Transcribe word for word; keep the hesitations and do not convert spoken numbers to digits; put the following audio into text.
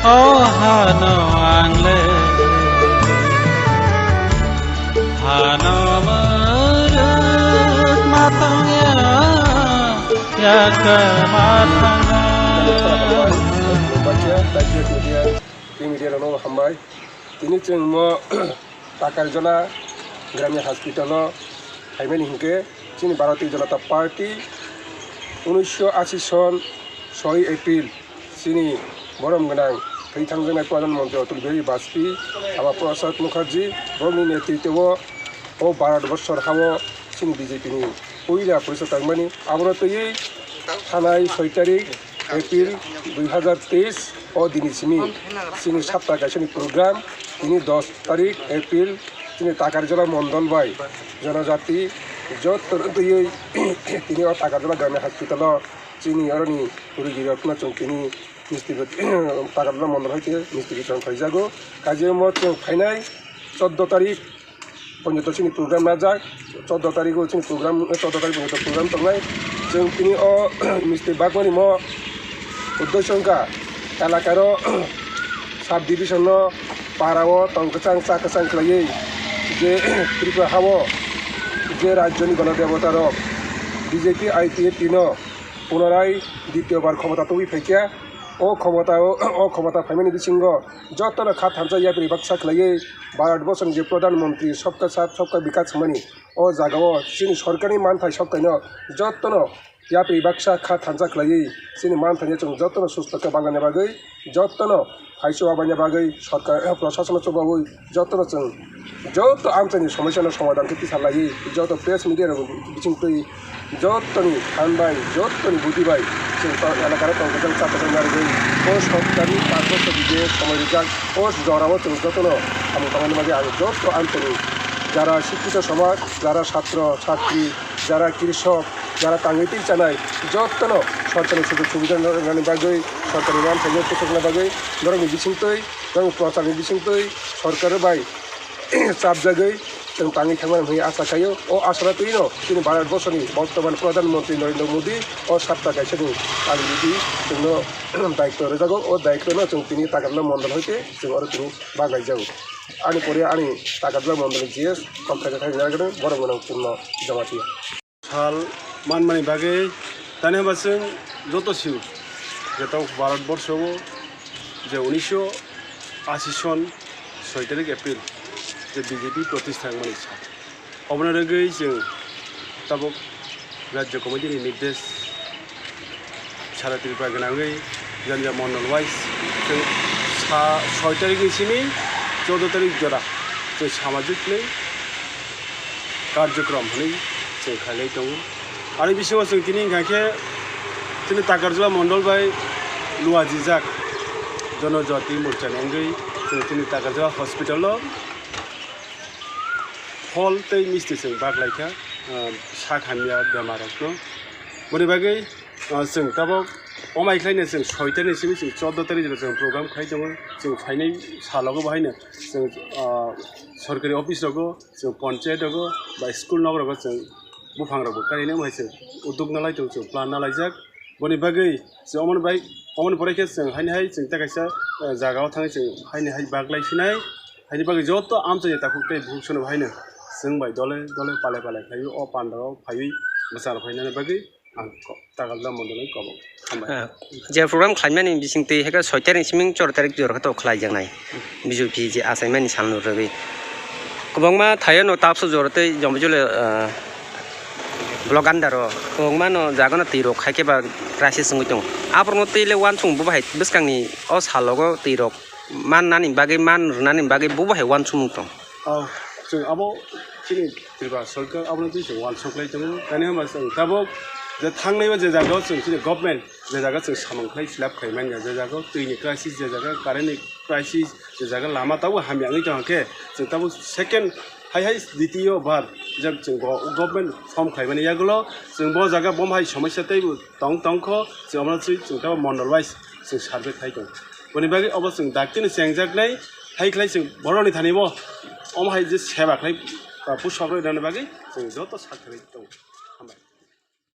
O hano ang le hano mwrwk ma tong ya, ya khe ma thang. Media rokno hambai. Tini chwng mo Takarjala Gramya Hospital o phaimani hinkhe chini Bharatiya Janata Party unisho ashi son soi April chini borom gwnang thwi thangjaknai Pradhan Mantri Atal Bihari Vajpayee, Shyama Prasad Mukherjee bokni netritwo o Bharat Borshor hao chini B J P ni puila porisa tangmani. Aboro twiwi thanai soi tarik April dui hazar teis o dini simi chini sapta kaisani program tini dos tarik April chini Takarjala mondol bai jonojati joto twiwi tini o Takarjala Gramya Hospital o chini oroni rugirokno chwng tini misti Takarjala mondol hai khe misti bichon khaijago. Kaisa mo chwng phainai choddo tarik ponjoto chini program najak, choddo tarigo chini program, choddo tarik ponjoto program tongnai. Chwng tini o misti bagmani mo uddesyo wngkha elakaro sub division no para o tong kwchang cha kwchang khlaiwi je Tripura hao je rajyoni gono debota rok B J P I P F T no punorai ditiyo bar khomota tubui phaikha. O khomota o, o khomota phaimani bisingo jotono kha thansa yapri baksa khlaiwi Bharat Borsoni je Pradhan Mantri Sabka Saath Sabka Vikas hwnmani o jagao chini sorkarni manthai soktaino jotono yapri baksa kha thansa khlaiwi chini manthaino chwng jotono susto khe banglaina bagwi jotono phaisu abaina bagwi sorkar, eh, prosasono chubaui jotono chwng joto amchaini somosyano somadhan khe tisa laiwi joto press media rok bising twi jotoni phan bai, jotoni budi bai, chwng to elakaro tong kwchang cha kwchang narwgwi, o sorkari pach bochor je somoi rijak, o jorao chwng jotono samung tangmani bagwi ang joto amchaini jara sikkito somaj, jara satro satri, jara krishok, jara tangwi twi chanai, jotono sorkarni sujog subida rwnani bagwi, sorkarni manthaino kusukna bagwi, norokni bisingtwi, norokni procharni bisingtwi sorkar bai chapjagwi chwng tangwi thangmani hwnwi asa khaio. O asana twino chini Bharat Borsoni bortoman Pradhan Mantri Narendra Modi o sapta kaisani tangwi di chwngno daityo rwjago. O daityono chwng tini Takarjala mondol hoite chwng oro tini baglaijao. Ani pore ani Takarjala mondolni G S kok khaijak khaijak borok gwnang Purno Jamatia. Sal manmani bagwi tani hwnba chwng joto sio je tabuk Bharat Borsho o je unisho ashi son soi tarik April je B J P protistha wngmani sal. Oboni bagwi chwng tabuk Rajya Committee ni nirdesh sara Tripura gwnangwi janja mondol wise chwng sa soi tarik ni simi choudo tarik jora chwng samajik ni karjokrom hwnwi chwng khailai tongo. Ani bisingo chwng tini hwnkha khe chini Takarjala mondol bai luajijak Jonojati Morcha ni wngwi chwng tini Takarjala hospital o phol tei misti chwng bak lai kha, ah, sak hamya bemar rok no. Boni bagwi, ah, chwng tabok omai khlai no chwng soi tarik ni simi chwng choudo tarik jora chwng program khlai tongo. Chwng phainai salogo bo haino chwng, ah, sorkari office rogo, chwng ponchayat rogo, ba school nok rogo chwng buphang rok bo kainai, omo hai chwng uddog na lai tongo, chwng plan na laijak. Boni bagwi chwng omoni bai, omoni pore khe chwng haini hai chwng tei kaisa, eh, jaga o thangwi chwng haini hai bak lai phinai. Haini bagwi joto amchaini takhuk tei bukhuk sono haino chwng bai dole dole pale pale khlaiwi o panda o phaiwi bwsang rok phainani bagwi ang ko-, Takarjala mondolni kobok. Hambai. Ah, je program khlaimani bising twi hwnkhe soi tarik ni siming choudo tarik jora khe to khlaijaknai. B J P je achaimani salno rwgwi. Kwbangma thaio no tapso jora tei jombo jole, ah, block under o kwbangma no jaga no twi rok khai khe ba crisis wngwi tongo. Aborok no twi le uansukmung bo bahai bwskang ni o salogo twi rok man nani bagwi, man rwnani bagwi bo bahai uansukmung tong. Ah, chwng abo chini Tripura sorkar abono twi chwng uansuk lai tongo. Tani hwnba chwng tabuk je thangnai o je jaga o chwng chini government je jaga chwng samung khlai fill up khlai manya, je jaga o twi ni crisis, je jaga current ni crisis, je jaga lama tabuk hamya wngwi tong khe chwng tabuk second hai hai ditiyo bar je chwng go-, government form khlai mani yagulo chwng bo jaga bo hai somosya tei bo tong tong kho chwng abono twi chwng tabuk mondol wise chwng survey khai tong. Boni bagwi obo chwng daktino chengjaknai, hai khlai chwng borokni thani bo omo hai je seba khlai, ah, push up rwna bagwi chwng joto sak khlai tongo. Hambai.